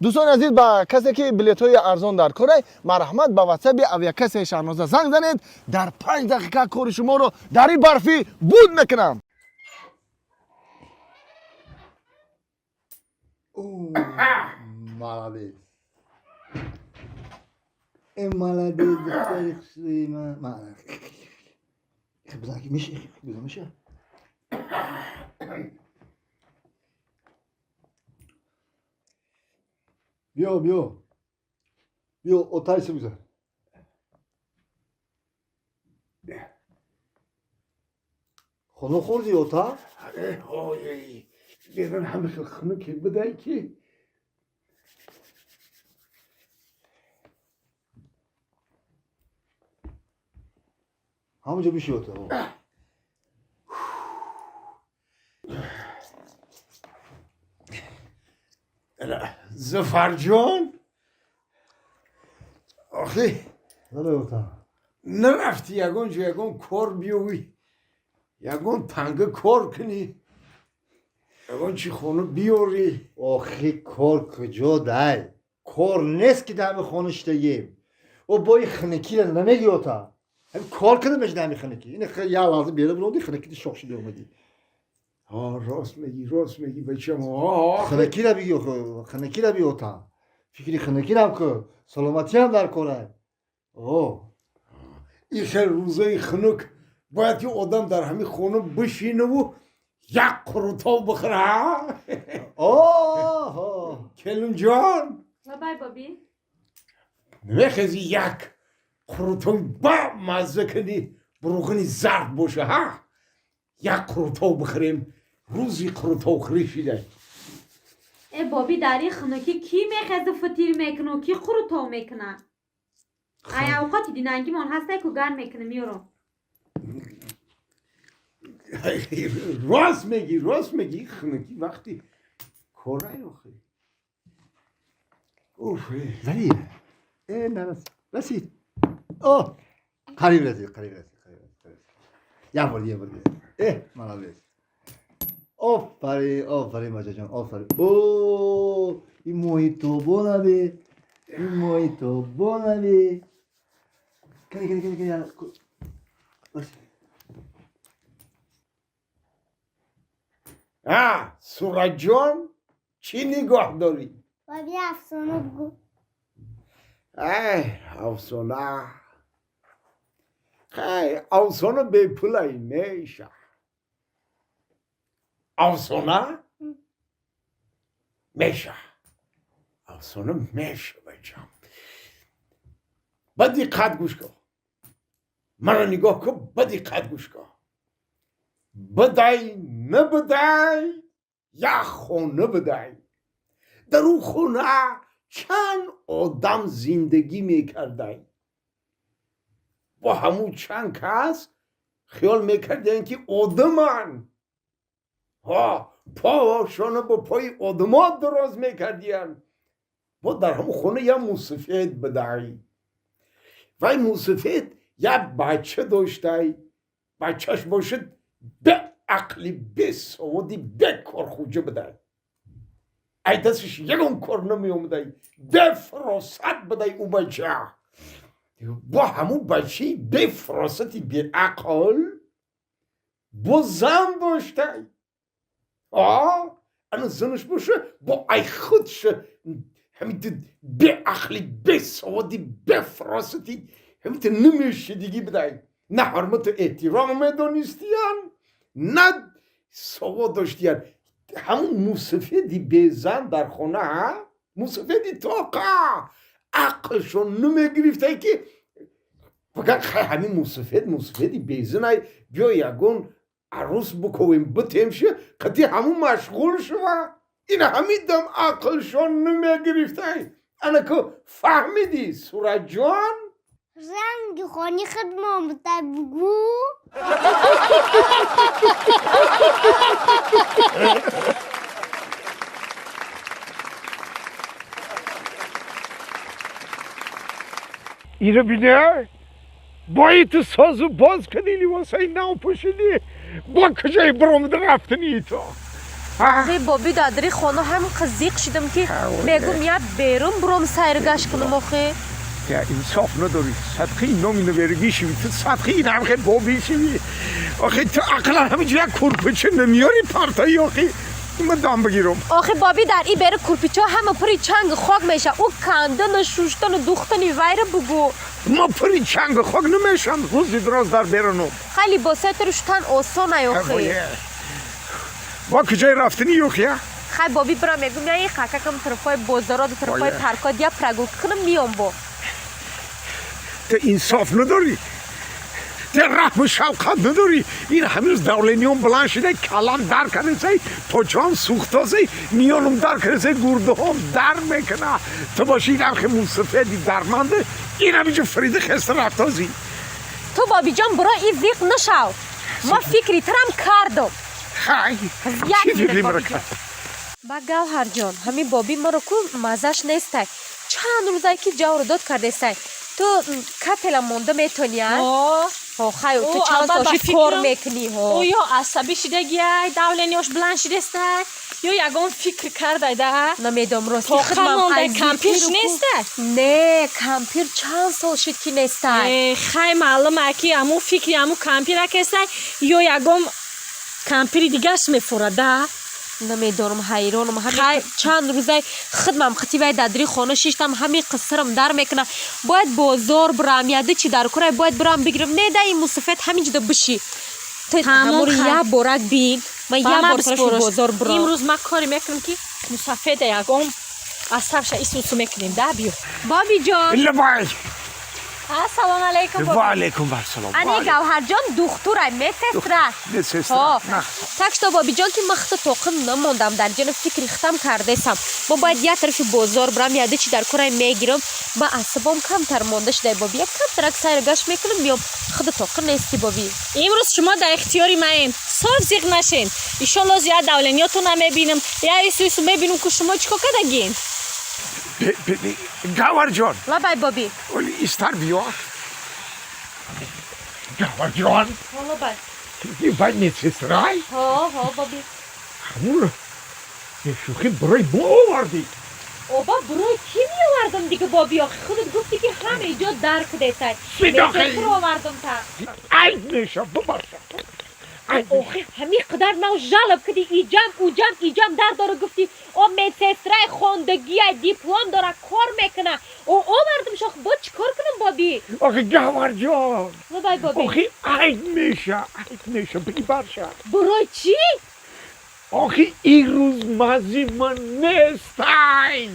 Дӯстони азиз, ба касе ки билетҳои арзон дар корай, марҳамат, ба ватсаби авиакассаи Шаҳноза занг занед. Дар 5 дақиқа кори шуморо дар ин барфӣ буд мекунам. Молодец. Э, молодец, духтари хушрӯи ман. Мана. Бизан ки меша, бизан меша. Биё, биё. Биё, отайси бизан. Хунук хӯрдӣ, ота? Ой, берун ҳама хел хунуке будай ки. Ҳамонҷо биши, ота. Зафарҷон, охи. Бале, ота. Нарафти ягон ҷо, ягон кор биёвӣ, ягон танга кор кунӣ, ягон чи хона биёрӣ? Охи, кор куҷо дай? Кор нест ки дар ҳами хона шиштагим. О, бо ин хунукира намегӣ, ота. Ҳами кор кардам меши дар ҳами хунукӣ. Ин як лаҳза берун биромадӣ, хунукити шох шуди омадӣ. Ҳа, рост мегӣ, рост мегӣ, бачам. Хунукира бигӣ, хунукира би, ота. Фикри хунукирам ку, саломатиам дар корай. О. Ин хел рӯзои хунук бояд ки одам дар ҳами хона бишинаву як қурутов бихӯра. Оҳо. Келинҷон. Лабай, боби. Намехези як қурутови ба мазза кунӣ, буруғини зард боша, ҳа, як қурутов бихӯрем, рӯзи қурутовхӯрӣ шидай. Э, боби, дар ин хунукӣ кӣ мехезу фитир мекуну кӣ қурутов мекуна? Ай, авқоти динангимон ҳастай ку, гарм мекуна, меёрам. Рост мегӣ, рост мегӣ, хунукӣ вақти корай охи. Уф. Зарир. Э, нарасид. Расид. О, қариб расид, қариб расид, қариб расид, қариб расид. Як бор, як бор. Э, молодец. Офарин, офарин, бачаҷон, офарин. О, ин моҳи тобонаби. Ин моҳи тобонаби. Кани, кани, кани, кани. Расид. Ҳа, Суратҷон, чӣ нигоҳ дорӣ? Боби, афсона бигӯ. Ай, афсона, хай, афсона бепулай меша. Афсона меша, афсона меша, бачам. Ба диққат гӯш кун, маро нигоҳ кун, ба диққат гӯш кун. Бидай набидай, як хона бидай. Дар ӯ хона чанд одам зиндагӣ мекардай. Бо ҳамун чанд кас хиёл мекардиянд, ки одаманд. Ҳо, пошона бо пои одамо дароз мекардиянд. Бо дар ҳамун хона як мусафед бидай. Вай мусафед як бача доштай. Бачаш бошад беақли, бесаводи, бекорхӯҷа бидай. Ай дасташ ягон кор намеомадай, бефаросат бидай ӯ бача. Бо ҳамун бачаи бефаросати беақл бо зан доштай. А ана занаш боша бо ай худша ҳамин беақли, бесаводи, бефаросати, ҳамин намешидигӣ бидай. На ҳурмату эҳтиром медонистиян, на савод доштиян. Ҳамун мусафеди безан дар хона, мусафеди тоқа ақлшон намегирифтай, ки фақат хай, ҳамин мусафед, мусафеди безанай, биё ягон арӯс буковем, битемши, қати ҳамун машғул шува. Ин ҳамин дам ақлшон намегирифтай. Ана ку фаҳмидӣ, Суратҷон? Ранги хони худмон будай, бугӯ. Иро бине, бои ту созу боз кардӣ, либосҳои нав пӯшидӣ, бо куҷои биромада рафтани то? Охи боби дадри хона ҳам қизиқ шидам ки мегум я берун буром сайр гашт кунам охи. Я инсоф надорӣ. Садқи номи наверагӣ шиви. Ту садқи ин ҳам хел бобӣ шиви. Охи ту ақлан ҳаминҷо як курпича намеёри партаи охи. Ман дам бигирам. Охи боби дар и бери курпичо ҳама пури чанг хок меша. Ӯ кандану шуштану духтани вайра бугу. Ма пури чанг хок намешам. Рӯзи дроз дар берунам. Хеле либосои туро шутан осон ай охи. Бо куҷои рафтанӣ охия? Хай боби бира мегум я и қакакам тарафҳои бозорот тарафҳои паркот я прогулка кунам миём бо. Ту инсоф надорӣ. Ту раҳму шавқат надорӣ. Ин ҳамин рӯз давлениём баланд шуда, калам дар кардасай, почаам сӯхтасай, миёнам дар кардасай, гурдаҳом дар мекуна. Ту боши ин ҳамхе мусафеди дарманде, ин ҳаминҷо фарида хеста рафтозӣ. Ту бобиҷон буро и зиқ нашав. Ма фикри тарам кардам. Хай, чӣ фикри маро кард? Ба Гавҳарҷон, ҳамин боби маро ку маззаш нестай. Чанд рӯзае ки ҷавру дод кардестай. Ту капела монда метонӣ, а? Ҳо, хай, ту чанд сол шид кор мекунӣ, ҳо. Ӯ ё асабӣ шидагиай, давлениёш баланд шидестай, ё ягон фикр кардай да? Намедонам, рости Тоқа хидмам мондай, аз кампирш зикру ку- нестай? Не, кампир чанд сол шид ки нестай. Хай маълум ай ки аму фикри аму кампира кестай, ё ягон кампири дигаш мефурад да? Намедонам, ҳайронам. Ҳамин Хай. Чанд рӯзай хидмам қитивай дадри хона шиштам, ҳамин қиссарам дар мекуна. Бояд бозор бирам, яду чи дар курай бояд бирам бигирам. Не да ин мусафед ҳамин ҷуда биши. Ту Тамом, ҳамури хай. я борак бин. Ман Ба я ман бор тарафи биспораш. бозор бирам. Имрӯз ман коре мекунам ки мусафеда ягон асабша исусу мекунем да биё. Бобиҷон. Лабай. Ассалому алайкум, боби. Ва алайкум вассалом. Ани Гавҳарҷон духтурай, медсестра. Медсестра. Ҳо. На. Так что бобиҷон ки ман хита тоқим намондам дар ҷона фикри хитам кардесам. Мо бояд як тарафи бозор бирам, яду чи дар корай мегирам. Ба асабом камтар монда шудай боби. Як камтарак сайр гашт мекунам миём. Хида тоқим нести боби. Имрӯз шумо дар ихтиёри маен. Соф зиқ нашен. Иншолло зиёд давлениётона мебинам. Я ису мебинам ку шумо чӣ кор кардагин. Гавҳарҷон. Лабай боби. Оли истар биё. Гавҳарҷон. Ҳо лабай. Вай медсестрай? Ҳо, ҳо боби. Ҳамуро шӯхӣ барои мо овардӣ. Оба барои кӣ меовардам дига боби охи? Худат гуфтӣ ки ҳама иҷо дар кудесай. Сидоқи. Медсестра овардам та. Айб меша, бубахша. Айб меша. Охи ҳамин қадар ман жалоб кардӣ, иҷам, уҷам, иҷам дар дора гуфтӣ. О медсестрай хондагиай, диплом дора, кор мекуна. О овардам шох, бо чӣ кор кунам боби? Охи Гавҳарҷон. Лабай боби. Охи айб меша, айб меша, бибарша. Барои чӣ? Охи ин рӯз мази ман нестай.